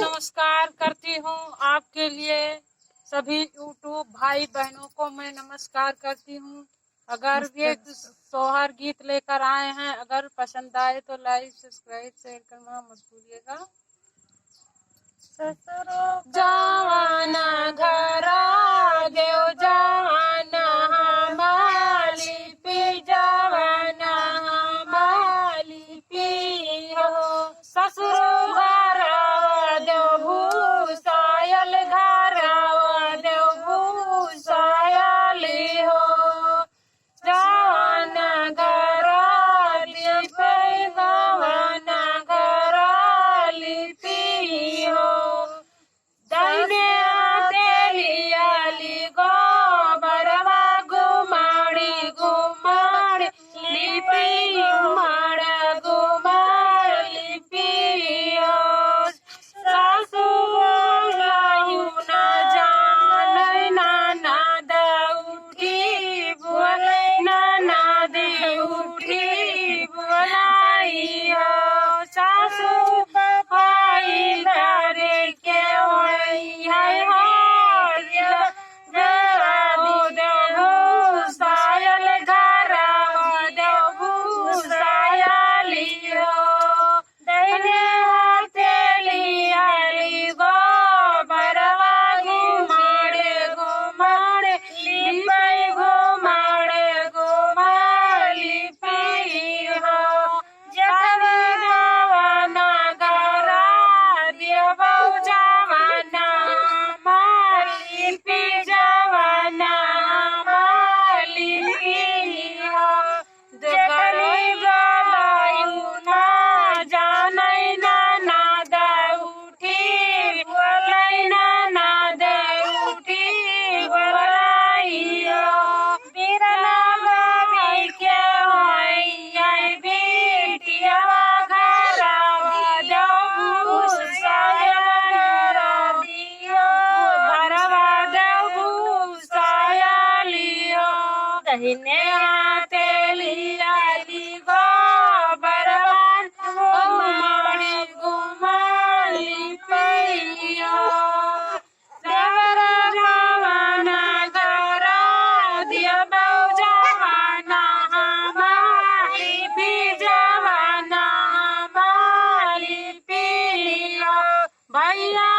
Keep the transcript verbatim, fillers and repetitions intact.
नमस्कार करती हूँ आपके लिए, सभी YouTube भाई बहनों को मैं नमस्कार करती हूँ। अगर ये सोहर गीत लेकर आए हैं, अगर पसंद आए तो like, subscribe, share करना मत भूलिएगा। ससुरो जवाना घरा देव जवाना हमार लिपि जवाना हमार लिपि हो। ससुरो घरा देव भूसायल घरा देव भूसायल हो। जवाना घरा लिपि गवाना घरा लिपि हो। दाहिने हाथे लियाली गोबरवा गुमाड़ी गुमाड़ी लिपि गुमाड़ गुमाड़ लिपि हो। सासु बोलायु ना जानय ननद उठी बोलय ननद उठी बोलाइयो। सासु पाई धरे के होई है हारिया। घरा देव भूसायल घरा देव भूसायली हो। दाहिने हाथे लियाली गोबरवा गुमाड़े गुमाड़े लिपै गुमाड़े गुमाड़े लिपै हो। जठरी गवाना घरा दिया बहू जवाना हमार लिपि जवाना हमार लिपि हो। जठरी गवायु ना जानय ननद उठी बोलय ननद उठी बोलाइयो। बिरना बाबी के होई है बिटिया घरवा देव भूसायल घरा दियो। घरवा देव भूसायली हो। दाहिने हाथे लियाली गोबरवा गुमाड़ी गुमाड़ी पियो। देवरा जवाना घरा दिया बहू जवाना हमार लिपि जवाना हमार लिपि हो। भैया